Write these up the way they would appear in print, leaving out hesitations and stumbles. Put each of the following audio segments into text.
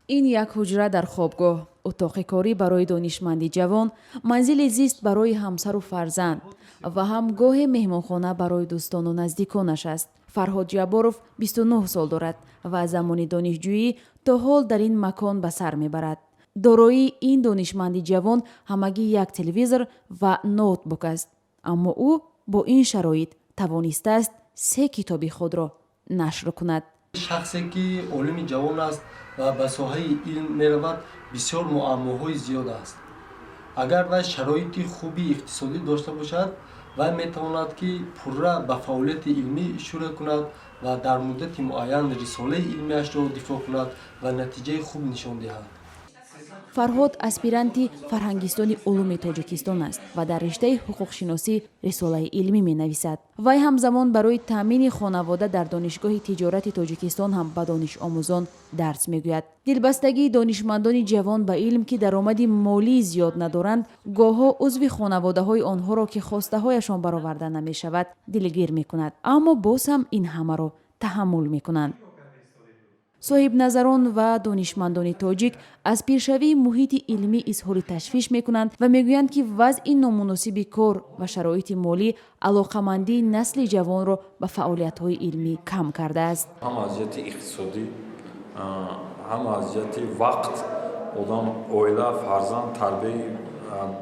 Ин як ҳуҷра дар хобгоҳ, утоқи корӣ барои донишманди ҷавон, манзили зист барои ҳамсару фарзанд ва ҳам гоҳе меҳмонхона барои дӯстону наздиконаш аст. Фарҳод Ҷабборов 29 сол дорад ва аз замони донишҷӯӣ то ҳол дар ин макон ба сар мебарад. Дороии ин донишманди ҷавон ҳамагӣ як телевизор ва ноутбук аст, аммо ӯ бо ин шароит тавонистааст се китоби худро нашр кунад. Шахсе ки олими ҷавон аст ва ба соҳаи илм меравад, бисёр муаммоҳои зиёд аст. Агар вай шароити хуби иқтисодӣ дошта бошад, вай метавонад, ки пурра ба фаъолияти илмӣ шурӯъ кунад ва дар муддати муайян рисолаи илмиашро дифоъ кунад ва натиҷаи хуб нишон диҳад. Фарҳод аспиранти Фарҳангистони улуми Тоҷикистон аст ва дар риштаи ҳуқуқшиносӣ рисолаи илмӣ менависад. Вай ҳамзамон барои таъмини хонавода дар Донишгоҳи тиҷорати Тоҷикистон ҳам ба донишомӯзон дарс мегӯяд. Дилбастагии донишмандони ҷавон ба илм, ки даромади молии зиёд надоранд, гоҳҳо узви хонаводаҳои онҳоро, ки хостаҳояшон бароварда намешавад, дилгир мекунад, аммо боз ҳам ин ҳамаро таҳаммул мекунанд. Соҳибназарон ва донишмандони тоҷик аз пиршавии муҳити илмӣ изҳори ташвиш мекунанд ва мегӯянд, ки вазъи номуносиби кор ва шароити молӣ алоқамандии насли ҷавонро ба фаъолиятҳои илмӣ кам кардааст. Ҳам аз ҷиҳати иқтисодӣ, ҳам аз ҷиҳати вақт, одам, оила, фарзанд, тарбияи,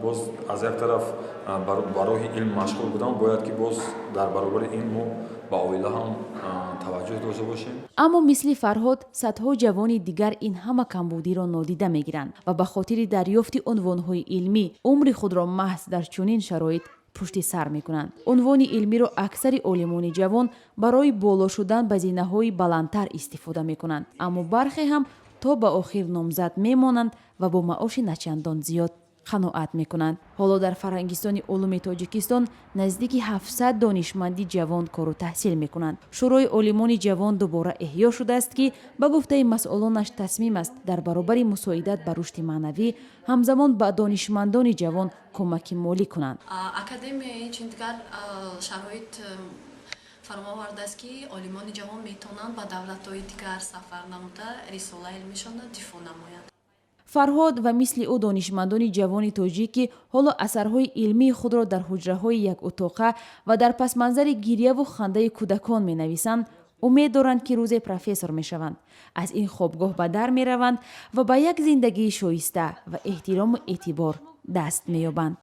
боз аз як тараф ба роҳи илм машғул будан, бояд ки боз дар баробари ин мо ба оила ҳам таваҷҷӯҳ дошта бошем. Аммо мисли Фарҳод садҳо ҷавони дигар ин ҳама камбудиро нодида мегиранд ва ба хотири дарёфти унвонҳои илмӣ умри худро маҳз дар чунин шароит пушти сар мекунанд. Унвони илмиро аксари олимони ҷавон барои боло шудан ба зинаҳои баландтар истифода мекунанд, аммо бархе ҳам то ба охир номзад мемонанд ва бо маоши начандон зиёд қаноат мекунанд. Ҳоло дар Фарҳангистони улуми Тоҷикистон наздики 700 донишманди ҷавон кору таҳсил мекунанд. Шӯрои олимони ҷавон дубора эҳё шудааст, ки ба гуфтаи масъулонаш, тасмим аст дар баробари мусоидат ба рушди маънавӣ ҳамзамон ба донишмандони ҷавон кӯмаки молӣ кунанд. Академия инчунин дигар шароит фароҳам овардааст, ки олимони ҷавон метавонанд ба давлатҳои дигар сафар намуда, рисолаи илмишонро дифоъ намоянд. Фарҳод ва мисли ӯ донишмандони ҷавони тоҷик, ки ҳоло асарҳои илмии худро дар ҳуҷраҳои якутоқа ва дар пасманзари гирьяву хандаи кӯдакон менависанд, умед доранд, ки рӯзе профессор мешаванд, аз ин хобгоҳ ба дар мераванд ва ба як зиндагии шоиста ва эҳтирому эътибор даст меёбанд.